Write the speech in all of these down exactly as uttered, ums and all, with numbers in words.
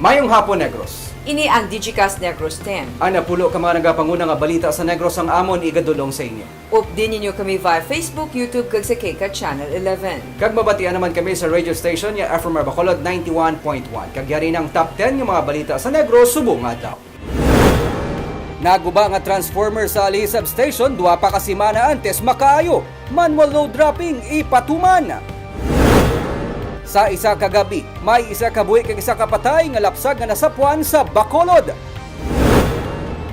Mayong hapon, Negros. Ini ang Digicast Negros ten. Ang napulo ka mga nagapanguna nga balita sa Negros ang amon igadulong sa inyo. Updi ninyo kami via Facebook, YouTube, kag sa KCAT Channel eleven. Kag mabatian naman kami sa radio station nga F M R Bacolod ninety-one point one. Kag yari na ang top ten nga mga balita sa Negros subong nga adlaw. Naguba nga transformer sa Alihi Substation dua pa ka semana antes makaayo. Manual load dropping ipatuman. Sa isa ka gab-i, may isa ka buhi kag isa ka patay nga lapsag nga nasapuan sa Bacolod.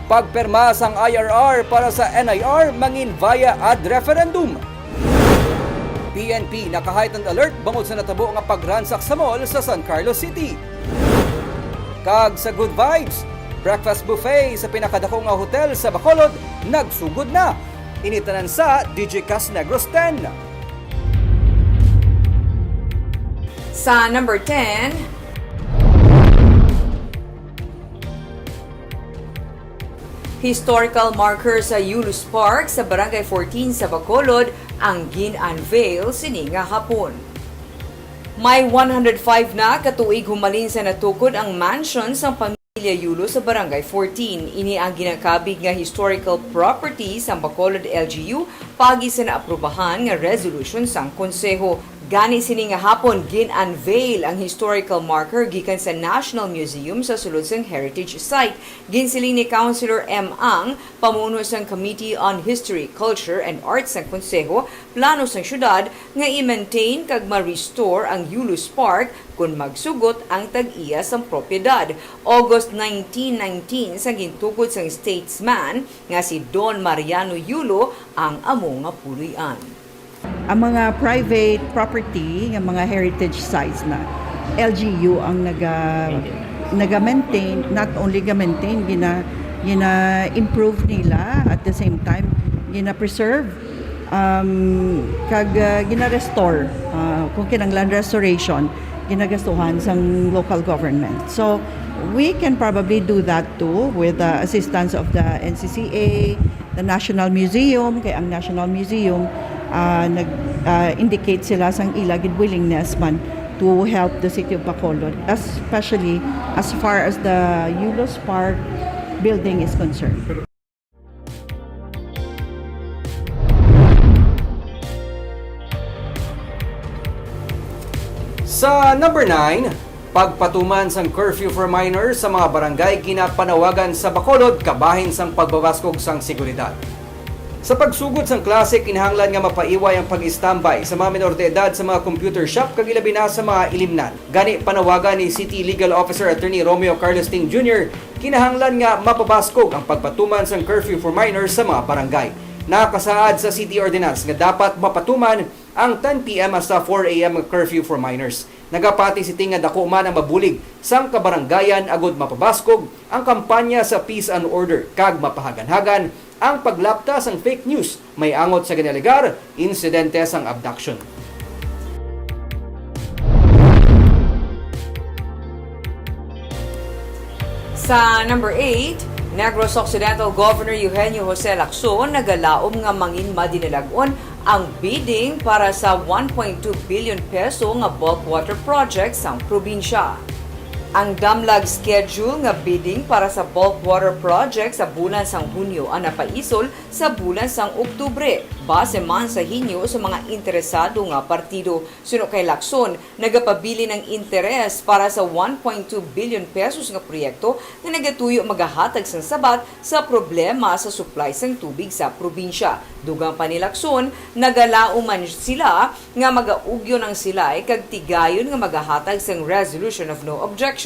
Pagpirma sang I R R para sa N I R mangin via ad referendum. P N P naka-heightened alert bangod sa natabo nga pag-ransack sa mall sa San Carlos City. Kag sa Good Vibes, breakfast buffet sa pinakadako nga hotel sa Bacolod nagsugod na. Ini tanan sa Digicast Negros ten. Sa number ten, historical marker sa Yulos Park sa Barangay fourteen sa Bacolod ang gin-unveil sini nga hapon. May one hundred five na ka tuig humalin sa natukod ang mansion sang pamilya Yulo sa Barangay fourteen. Ini ang ginakabig nga historical property sang Bacolod L G U paagi sa naaprubahan nga resolution sang Konseho. Gani sini nga hapon, gin-unveil ang historical marker gikan sa National Museum sa sulod sang heritage site. Ginsiling ni Councilor M. Ang, pamuno sang Committee on History, Culture, and Arts sang Konseho, plano sang syudad nga i-maintain kag ma-restore ang Yulos Park kon magsugot ang tag-iya sang propiedad. August nineteen nineteen, sa gintukod sang statesman nga si Don Mariano Yulo ang amo nga puloy-an. Ang mga private property nga mga heritage sites na L G U ang naga naga-maintain, not only ga-maintain, gina gina-improve nila, at the same time gina-preserve, um, kag uh, gina-restore, uh, kung kinahanglan restoration, ginagastuhan sang local government. So we can probably do that too with the assistance of the N C C A, the National Museum, kay ang National Museum, ah, nag, ah, indicate sila sang ila gid willingness man to help the city of Bacolod, especially as far as the Yulos Park building is concerned. Sa number nine, pagpatuman sang curfew for minors sa mga barangay ginapanawagan sa Bacolod kabahin sang pagbabaskog sang seguridad. Sa pagsugod sang klase, kinahanglan nga mapaiway ang pag-istambay sa mga minor de edad sa mga computer shop kag ilabi na sa mga ilimnan. Gani, panawagan ni City Legal Officer Attorney Romeo Carlos Ting Junior, kinahanglan nga mapabaskog ang pagpatuman sang curfew for minors sa mga barangay. Nakasaad sa City Ordinance nga dapat mapatuman ang ten P M hasta four A M nga curfew for minors. Nagapati si Ting nga dako man ang mabulig sang kabaranggayan agud mapabaskog ang kampanya sa peace and order kag mapahaganhagan ang paglapta sang fake news may angot sa ginalegar insidente sang abduction. Sa number eight, Negros Occidental Governor Eugenio Jose Lacson nagalaom nga mangin madinalag-on ang bidding para sa one point two billion peso nga bulk water project sang probinsya. Ang damlag schedule nga bidding para sa bulk water project sa bulan sang Hunyo ang napaisol sa bulan sang Oktubre, base man sa hinyo sa mga interesado nga partido. Suno kay Lacson, nagapabilin ang interes para sa one point two billion pesos nga proyekto nga nagatuyo magahatag sang sabat sa problema sa supply sang tubig sa probinsya. Dugang pa ni Lacson, nagalaom man sila nga magaugyon ang silay kag tigayon nga magahatag sang Resolution of No Objection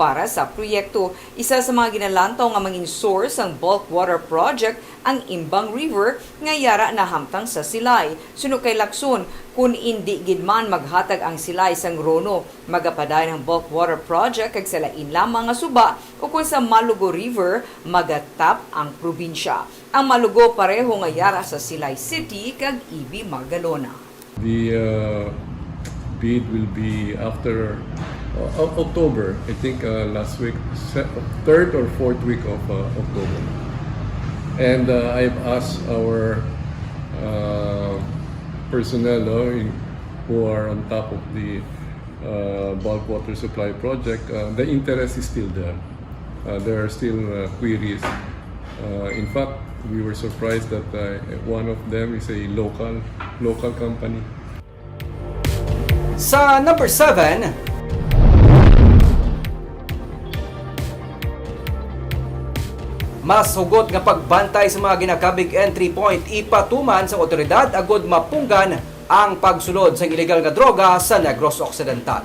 para sa proyekto. Isa sa mga ginalantaw nga mangin source sang bulk water project ang Imbang River nga yara nahamtang sa silay. Suno kay Lacson, kun indi gid man maghatag ang silay sang RONO, magapadayon ang bulk water project kag sa lain lamang nga suba ukon sa Malugo River magatap ang probinsya. Ang Malugo pareho nga yara sa Silay City kag Ibi Magalona. The uh, bid will be after uh, O- October, I think uh, last week, se- third or fourth week of uh, October. And uh, I've asked our uh, personnel uh, in, who are on top of the uh, bulk water supply project, uh, the interest is still there. Uh, there are still uh, queries. Uh, in fact, we were surprised that uh, one of them is a local local company. Sa number seven, mas hugot nga pagbantay sa mga ginakabig entry point ipatuman sang otoridad agud mapunggan ang pagsulod sang iligal nga droga sa Negros Occidental.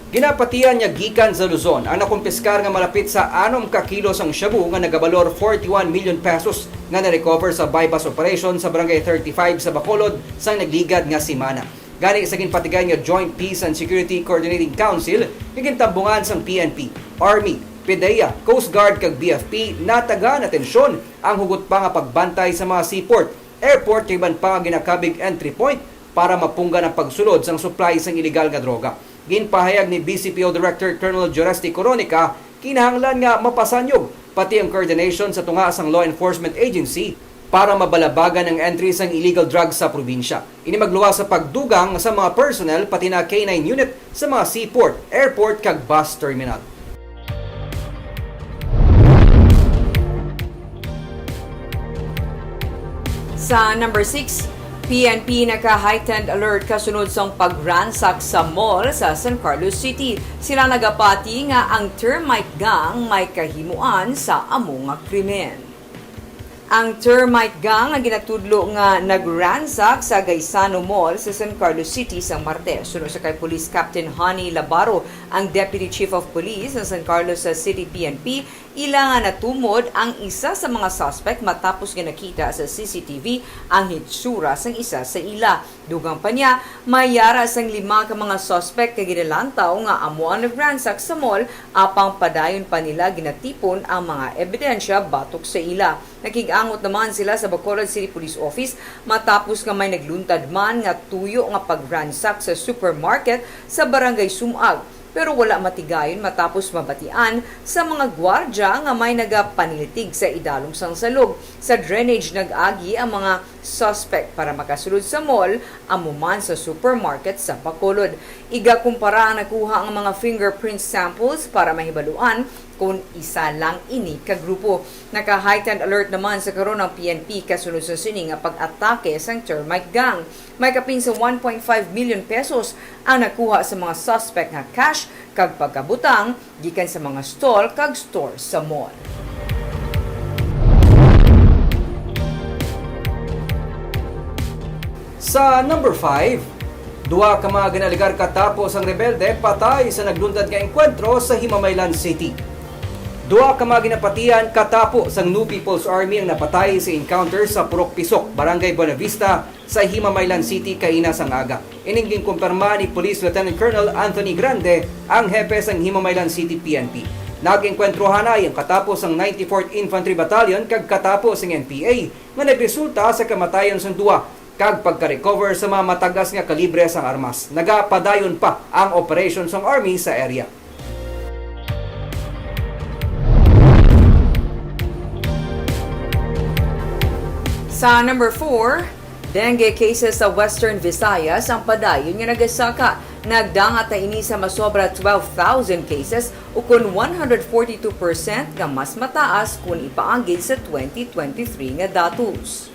Ginapatihan nga gikan sa Luzon ang nakumpiskar nga malapit sa anom ka kilo sang shabu nga nagabalor forty-one million pesos nga na-recover sa buy-bust operation sa Barangay thirty-five sa Bacolod sang nagligad nga semana. Gani sa ginpatigayon nga Joint Peace and Security Coordinating Council nga gintambungan sang P N P, Army, PDEA, Coast Guard kag B F P, nataghan atensyon ang hugot pa nga pagbantay sa mga seaport, airport kag iban pa nga ginakabig entry point para mapunggan ang pagsulod sang supply sang iligal nga droga. Ginpahayag ni B C P O Director Colonel Joreste Coronica, kinahanglan nga mapasanyog pati ang coordination sa tunga sang law enforcement agency para mabalabagan ang entry sang illegal drugs sa probinsya. Ini magluwas sa pagdugang sa mga personnel pati na K nine unit sa mga seaport, airport kag bus terminal. Sa number six, P N P naka-heightened alert kasunod sang pag-ransack sa mall sa San Carlos City. Sila nagapati nga ang termite gang may kahimuan sa amo nga krimen. Ang termite gang nga ginatudlo nga nag-ransack sa Gaisano Mall sa San Carlos City sang Martes. Suno sa kay Police Captain Honey Labaro, ang Deputy Chief of Police sa San Carlos City P N P, ila nga natumod ang isa sa mga suspect matapos nga nakita sa C C T V ang hitsura sang isa sa ila. Dugang pa niya, may yara sang lima ka mga suspect nga ginalantaw nga amo ang nag-ransack sa mall, apang padayon pa nila ginatipon ang mga ebidensya batok sa ila. Nakig-angot naman sila sa Bacolod City Police Office matapos nga may nagluntad man nga tuyo nga pag-ransack sa supermarket sa Barangay Sumag. Pero wala matigayon matapos mabatian sa mga gwardya nga may nagapaniltig sa idalom sang salog. Sa drainage nag-agi ang mga suspect para makasulod sa mall, amo man sa supermarket sa Bacolod. Igakumpara ang nakuha nga mga fingerprint samples para mahibaluan kon isa lang ini ka grupo. Naka-heightened alert naman sa karon ang P N P kasunod sa sini nga pag-atake sang termite gang. May kapin sa one point five million pesos ang nakuha sa mga suspect nga cash kag pagkabutang gikan sa mga stall kag store sa mall. Sa number five, duha ka mga ginaligar katapo sang rebelde patay sa nagluntad nga engkwentro sa Himamaylan City. Duha ka mga ginapatihan katapo sang New People's Army ang napatay sa encounter sa Purok Pisok, Barangay Buenavista, sa Himamaylan City kaina sang aga. Ining ginkumpirma ni Police Lieutenant Colonel Anthony Grande, ang hepe sang Himamaylan City P N P. Nag-engkwentro hanay ang katapo sang ninety-fourth Infantry Battalion kag katapo sang N P A nga nagresulta sa kamatayon sang duha kag pagka-recover sa mga matagas nga kalibre sang armas. Nagapadayon pa ang operasyon sang Army sa area. Sa number four, dengue cases sa Western Visayas ang padayon nga nagasaka. Nagdangat na ini sa masobra twelve thousand cases, ukon one hundred forty-two percent nga mas mataas kon ipaanggid sa twenty twenty-three nga datos.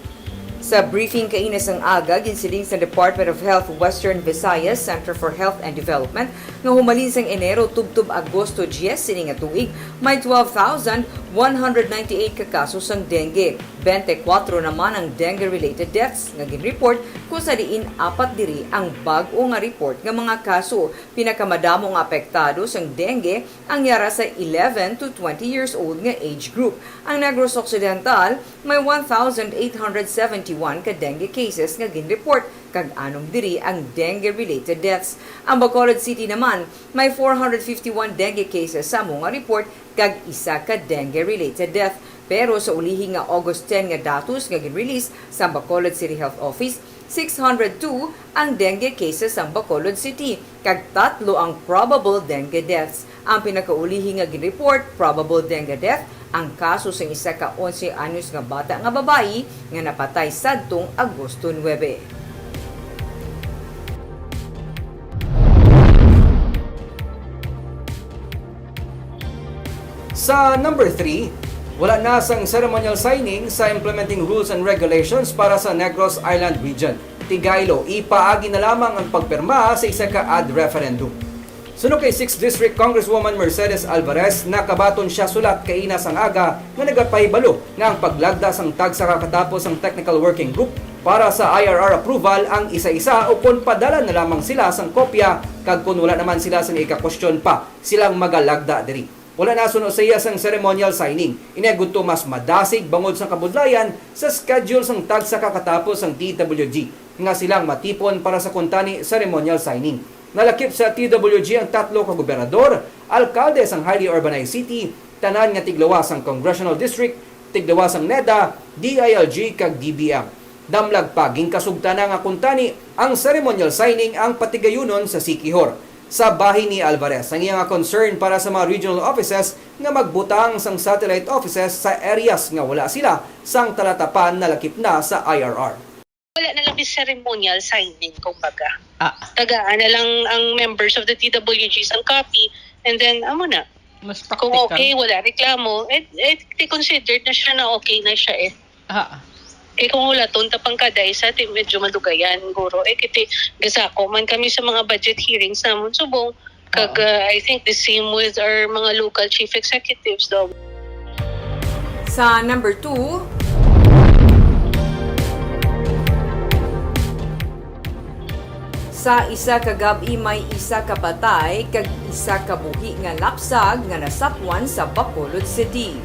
Sa briefing kaina sang aga, ginsiling sa Department of Health Western Visayas Center for Health and Development nga humalin sang Enero tubtob Agosto diyes sini nga tuig, may twelve thousand one hundred ninety-eight ka kaso sang dengue. Twenty-four naman ang dengue-related deaths nga ginreport, kung sa diin apat diri ang bag-o nga report nga mga kaso. Pinakamadamo nga apektado sang dengue ang yara sa eleven to twenty years old nga age group. Ang Negros Occidental may one thousand eight hundred seventy-one ka dengue cases nga ginreport, kag anom diri ang dengue-related deaths. Ang Bacolod City naman may four hundred fifty-one dengue cases sa amo nga report, kag isa ka dengue-related death. Pero sa ulihi nga August ten nga datos nga gin-release sa Bacolod City Health Office, six hundred two ang dengue cases sa Bacolod City, kag tatlo ang probable dengue deaths. Ang pinakaulihi nga gin-report probable dengue death ang kaso sang isa ka onse anyos nga bata nga babayi nga napatay sadtong Agosto nuebe. Sa number three, wala na sang ceremonial signing sa Implementing Rules and Regulations para sa Negros Island Region. Tigaylo, ipaagi na lamang ang pagpirma sa isa ka ad referendum. Suno kay sixth District Congresswoman Mercedes Alvarez, nakabaton siya sulat kaina sang aga nga nagapahibalo nga ang paglagda sang tagsa ka katapos sang Technical Working Group para sa I R R approval ang isa-isa, o kon padala na lamang sila sang kopya, kag kon wala naman sila sang ika-question pa, silang magalagda diri. Wala na suno sa iya sang ceremonial signing. Ini agudto mas madasig bangod sang kabudlayan sa schedule sang tagsa ka katapos sang D W G nga silang matipon para sa kuntani ceremonial signing. Nalakip sa T W G ang tatlo ka gobernador, alkalde sang highly urbanized city, tanan nga tiglawas sang congressional district, tiglawas sang neda, D I L G, kag D B M. Damlag pa, ginkasugtan na nga kuntani ang ceremonial signing ang patigayunon sa Siquijor. Sa bahin ni Alvarez ang iya nga concern para sa mga regional offices nga magbutang sang satellite offices sa areas nga wala sila sang talatapan nalakip na sa I R R. Wala na lang may ceremonial signing, kumbaga. Ah. Tagaan na lang ang members of the T W Gs ang copy, and then, amo na. Mas practical. Kung okay, wala reklamo, eh, eh, they considered na siya na okay na siya eh. Ah. Eh, kung wala, tunta pang kada isa, ti medyo madugayan, guro. Eh, kiti, gasako man kami sa mga budget hearings namon subong. Kag, Oo. uh, I think the same with our mga local chief executives daw. Sa number two, sa isa ka gab-i may isa ka patay kag isa ka buhi nga lapsag nga nasapwan sa Bacolod City.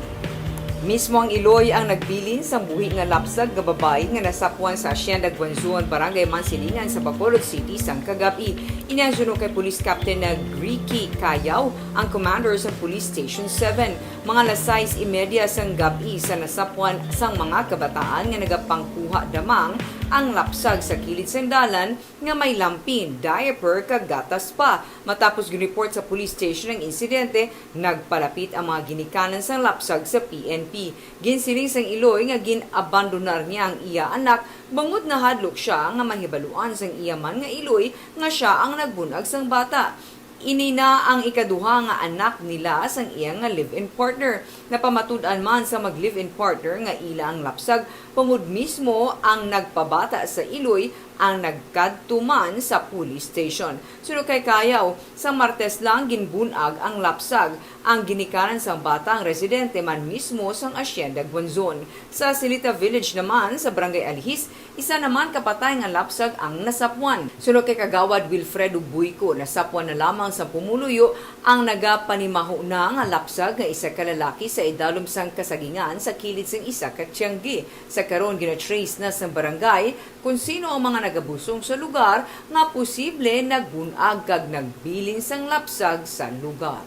Mismo ang Iloy ang nagbilin sang buhi nga lapsag nga babayi nga nasapwan sa Hacienda Guanzon, Barangay Mansilingan sa Bacolod City sang kagab-i. Ini ang suno kay Police Captain Ricky Cayaw, ang commander sa Police Station seven. Mga alas sais y media sang gab-i sa nasapwan sang mga kabataan nga nagapangkuha damang ang lapsag sa kilid sang dalan nga may lampin, diaper, kag gatas pa. Matapos gin-report sa police station ang insidente, nagpalapit ang mga ginikanan sang lapsag sa P N P. Ginsiling sang Iloy nga gin-abandonar niya ang iya anak bangod nahadlok sia nga mahibaluan sang iya man nga Iloy nga sia ang nagbun-ag sang bata. Ini na ang ikaduha nga anak nila sang iya nga live-in partner. Napamatud-an man sa mag-live-in partner nga ila ang lapsag, bangod mismo ang nagpabata sa Iloy ang nagkadto man sa police station. Suno kay Cayaw, sa Martes lang ginbun-ag ang lapsag. Ang ginikanan sang bata ang residente man mismo sang Hacienda Guanzon. Sa Silita Village naman, sa Barangay Alihis, isa naman ka patay nga lapsag ang nasapwan. Suno kay Kagawad Wilfredo Buico, nasapwan na lamang sa pumuluyo ang nagapanimahuna nga lapsag nga isa ka lalaki sa idalom sang kasagingan sa kilid sang isa ka tiyanggi. Sa karon, gina-trace na sang barangay kon sino ang mga nagabusong sa lugar nga posible nagbun-ag kag nagbilin sang lapsag sa lugar.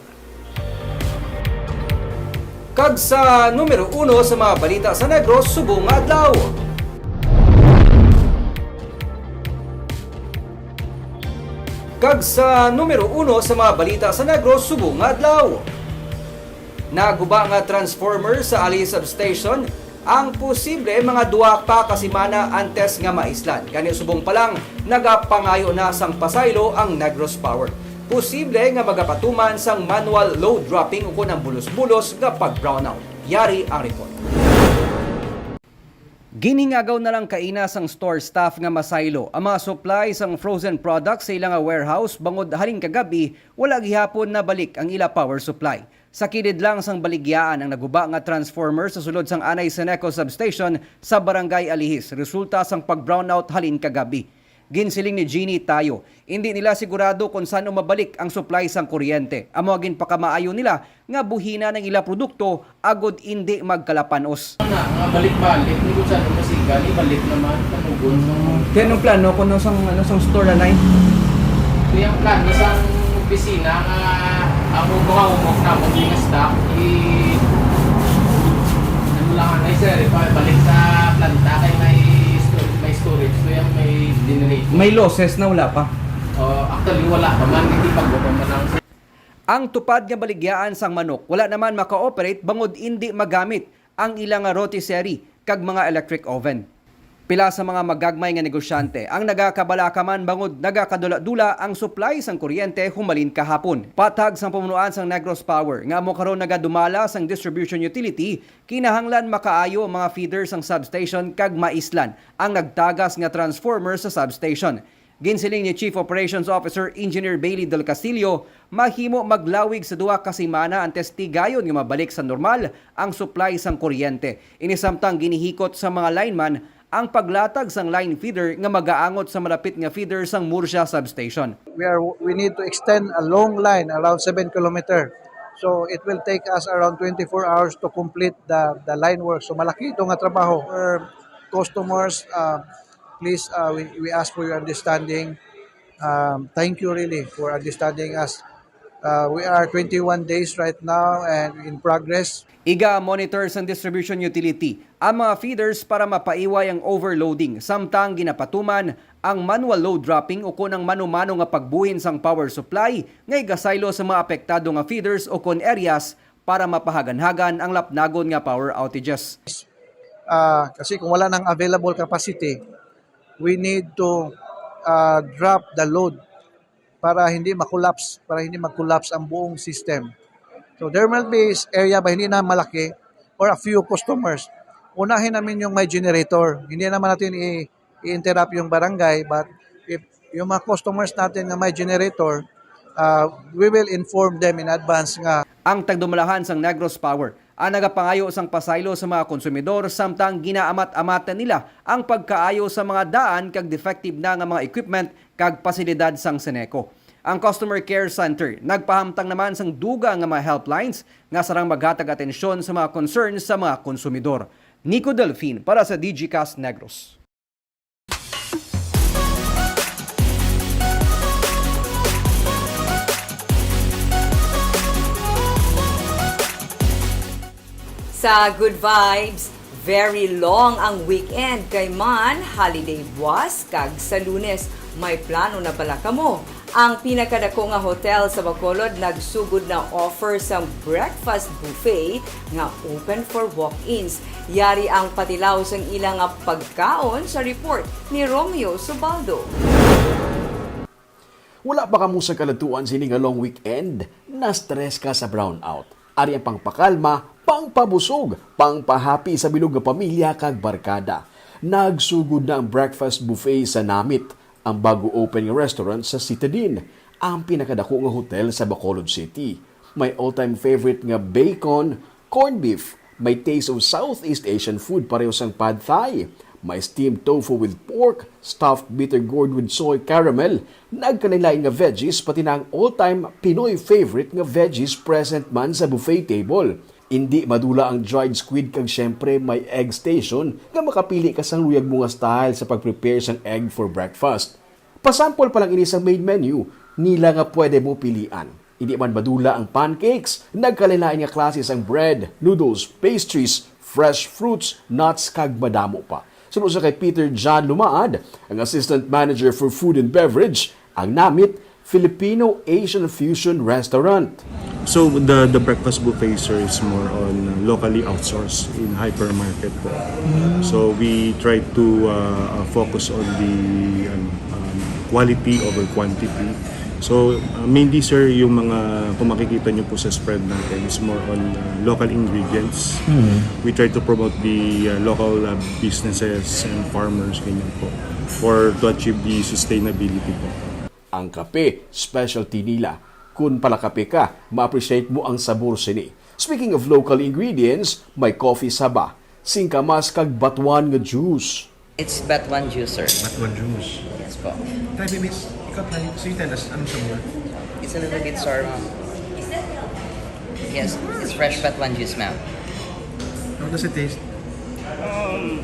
Kag sa numero uno sa mga balita sa Negros subong nga adlaw. Kag sa numero uno sa mga balita sa Negros subong nga adlaw. Naguba nga transformer sa Ali Substation ang posible mga duha pa ka semana antes nga maislan. Gani, subong pa lang, nagapangayo na sang pasaylo ang Negros Power. Posible nga magapatuman sang manual load dropping ukon ang bulos-bulos nga pag-brownout. Yari ang report. Ginhingagaw na lang kaina sang store staff nga masaylo ang mga supply sang frozen products sa ila nga warehouse, bangod halin kagab-i wala gihapon nabalik ang ila power supply. Sa kilid lang sang baligyaan ang naguba nga transformer sa sulod sang Anay Seneco Substation sa Barangay Alihis, resulta sang pag-brownout halin kagab-i. Ginsiling ni Jeannie Tayo, indi nila sigurado kon san-o mabalik ang supply sang kuryente. Amo ang ginpakamaayo nila nga buhina ang ila produkto agod indi magkalapan-os. Na, nga balik-balik, ni kung saan masiga, ni balik naman, kanugon. Kaya anong plano kung nung sang, ano, sang store na, Nay? Kaya ang plano sang opisina nga ang mga umok naman yung stock, i-, ano lang, Nay, sir, ipa-, balik sa planta kay may sto-, may storage, kaya may generator. May losses na wala pa? Oh, actually, wala pa man. Hindi pa, wala pa man ang Ang tupad nga baligyaan sang manok wala naman maka-operate bangod indi magamit ang ila nga rotisserie kag mga electric oven. Pila sa mga magagmay nga negosyante ang nagakabalaka man bangod nagakadula-dula ang supply sang kuryente humalin kahapon. Patag sang pamunuan sang Negros Power nga amo karon nagadumala sang distribution utility, kinahanglan makaayo ang mga feeder sang substation kag maislan ang nagtagas nga transformer sa substation. Ginsiling ni Chief Operations Officer Engineer Bailey Del Castillo, mahimo maglawig sa duha ka semana antes tigayon nga mabalik sa normal ang supply sang kuryente. Ini samtang ginihikot sa mga lineman ang paglatag sang line feeder nga magaangot sa malapit nga feeder sang Murcia Substation. We are, we need to extend a long line around seven kilometer. So it will take us around twenty-four hours to complete the, the line work. So malaki ito nga trabaho. For customers, uh, please, uh, we, we ask for your understanding. Um, thank you really for understanding us. Uh, we are twenty-one days right now and in progress. Iga-monitor sang distribution utility ang mga feeders para mapaiway ang overloading, samtang ginapatuman ang manual load dropping ukon ang mano-mano nga pagbuhin sang power supply nga igasaylo sa mga apektado nga feeders ukon areas para mapahaganhagan ang lapnagon nga power outages. Ah, kasi kung wala nang available capacity, we need to, ah, drop the load para hindi ma-collapse, para hindi mag-collapse ang buong system. So there will be s-, area ba hindi na malaki or a few customers. Unahin namin yung may generator. Hindi naman natin i-, i-interrupt yung barangay, but if yung mga customers natin na may generator, uh, we will inform them in advance nga. Ang tagdumalahan sang Negros Power ang nagapangayo sang pasaylo sa mga konsumidor, samtang ginaamat-amatan nila ang pagkaayo sa mga daan kag defective na nga mga equipment kag pasilidad sang Seneco. Ang Customer Care Center nagpahamtang naman sang dugang nga mga helplines nga sarang maghatag atensyon sa mga concerns sa mga konsumidor. Nico Delfin para sa Digicast Negros. Sa Good Vibes, very long ang weekend kay man holiday buwas kag sa Lunes. May plano na bala kamo? Ang pinakadako nga hotel sa Bacolod nagsugod na offer sang breakfast buffet nga open for walk-ins. Yari ang patilaw sang ila nga pagkaon sa report ni Romeo Subaldo. Wala pa kamo sa kaladtuan sini nga long weekend? Na-stress ka sa brownout? Ari ang pangpakalma, pangpabusog, pangpahappy sa bilog nga pamilya kag barkada. Nagsugod na ang breakfast buffet sa Namit, ang bago open nga restaurant sa Citadine, ang pinakadako nga hotel sa Bacolod City. May all-time favorite nga bacon, corned beef, may taste of Southeast Asian food pareho sang pad thai. May steamed tofu with pork, stuffed bitter gourd with soy caramel, nagkalain-lain nga veggies, pati na ang all-time Pinoy favorite nga veggies present man sa buffet table. Indi madula ang dried squid kag siyempre may egg station nga makapili ka sang luyag mo nga style sa pag-prepare sang egg for breakfast. Pasample pa lang ini sa main menu, nila nga pwede mo pilian. Indi man madula ang pancakes, nagkalain-lain nga klase sang bread, noodles, pastries, fresh fruits, nuts, kag madamo pa. Suno sa kay Peter John Lumaad, ang Assistant Manager for Food and Beverage, ang Namit Filipino Asian Fusion Restaurant. So the the breakfast buffet, sir, is more on, uh, locally outsourced in hypermarket po. So we try to, uh, uh, focus on the, ano, um, quality over quantity. So, uh, mainly, sir, yung mga, kung makikita nyo po sa spread natin, is more on, uh, local ingredients. We try to promote the, uh, local, uh, businesses and farmers, ganyan po, for to achieve the sustainability po. Ang kape, specialty nila. Kun palakape ka, ma-appreciate mo ang sabor sini. Speaking of local ingredients, may coffee saba, singkamas kag batuan nga juice. It's batuan juice, sir. Batuan juice. Yes po. Try me, miss. Ikaw try. So you tell us, anong sabor? It's a little bit sour, ma'am. Yes, it's fresh batuan juice, ma'am. How does it taste? Um,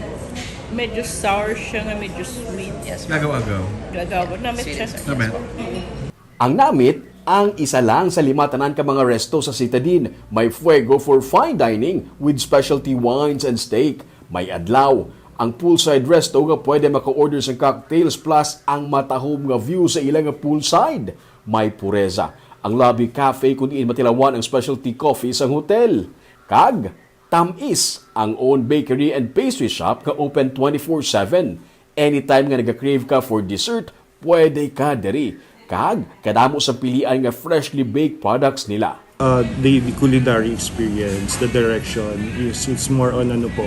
medyo sour siya nga medyo sweet. Yes, ma'am. Agaw-agaw. Gagawa namin Sweet siya. and sour. Namin. Ang Namit, ang isa lang sa lima tanan ka mga resto sa Citadine. May Fuego for fine dining with specialty wines and steak. May Adlaw, ang poolside resto nga pwede maka-order sang cocktails plus ang matahom nga view sa ila nga poolside. May Pureza, ang lobby cafe kung diin matilawan ang specialty coffee sang hotel. Kag Tamis, ang own bakery and pastry shop nga open twenty-four seven. Anytime nga naga-crave ka for dessert, pwede ka diri. Kag kadamo sa pilian nga freshly baked products nila. Uh, the, the culinary experience, the direction is it's more on ano po,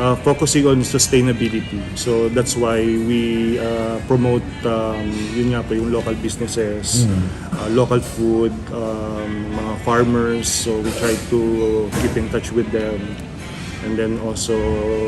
uh, focusing on sustainability. So that's why we uh, promote um, yun nga po yung local businesses, uh, local food, um, mga farmers. So we try to keep in touch with them. And then also,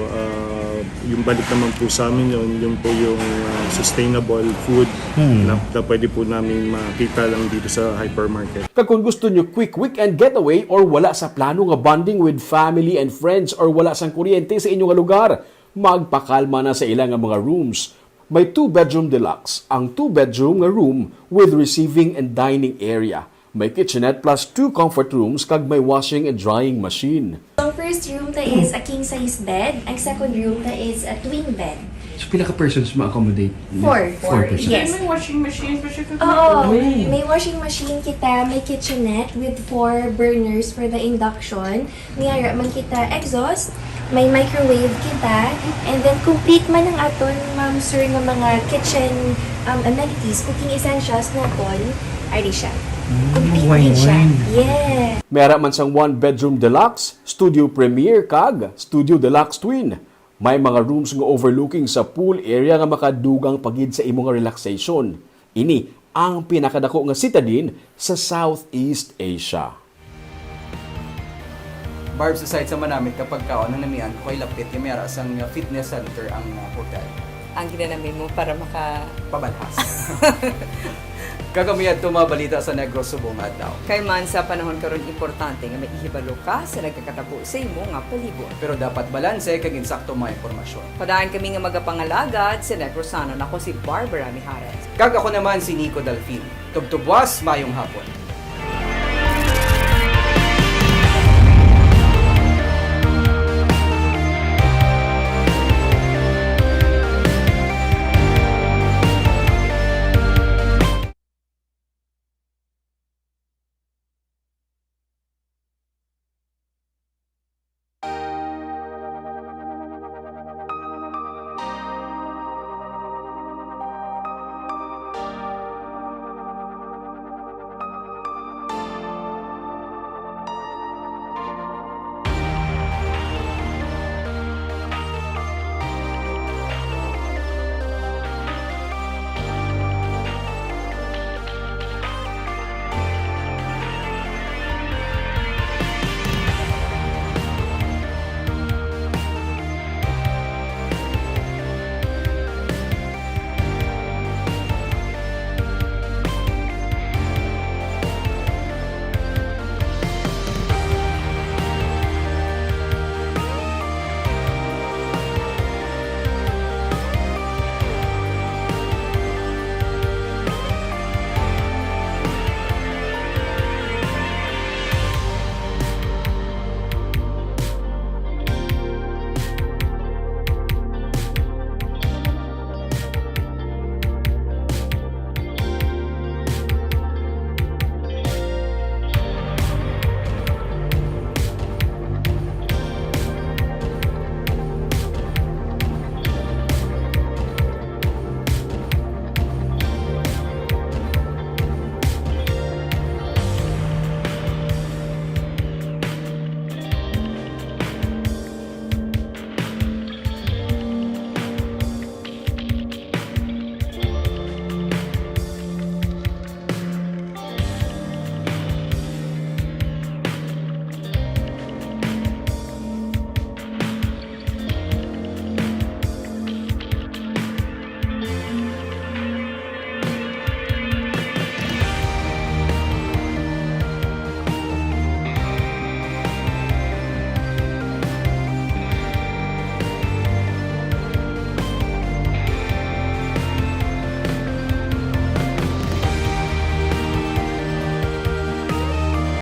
uh, yung balik naman po sa amin yun, yun po yung uh, sustainable food na, na pwede po namin makita lang dito sa hypermarket. Kag kung gusto nyo quick weekend getaway or wala sa plano nga bonding with family and friends or wala sang kuryente sa inyo nga lugar, magpakalma na sa ila nga mga rooms. May two-bedroom deluxe ang two-bedroom nga room with receiving and dining area. May kitchenette plus two comfort rooms kag may washing and drying machine. Ang first room ta is a king size bed, ang second room ta is a twin bed. So, pila ka persons ma-accommodate? Four. Four persons. Yes. May washing machine pa siya. Oo, May. may washing machine kita, may kitchenette with four burners for the induction. May ara man kita exhaust, may microwave kita, and then complete man ang aton, ma'am, sir, nga mga kitchen um, amenities, cooking essentials naton. Ari siya. Complete wine, din siya. wine. Yeah. May ara man sang one-bedroom deluxe, studio premier kag studio deluxe twin. May mga rooms nga overlooking sa pool area nga makadugang pa gid sa imo nga relaxation. Ini ang pinakadako nga citadine sa Southeast Asia. Barbs, aside sa manamit ka pagkaon, ang namian ko kay lapit nga may ara sang fitness center ang uh, hotel. Ang ginanami mo para maka... Pabalhas. Kag kami adto mga balita sa Negros subong adlaw. Kay man sa panahon karon, importante nga maihibalo ka sa nagakatabo sa imo nga palibot. Pero dapat balanse kag insakto mga impormasyon. Padaan kami nga magapangalagad sa Negrosanon. Ako si Barbara Mijares. Kag ako naman si Nico Delfin. Tubtubwas, mayong hapon.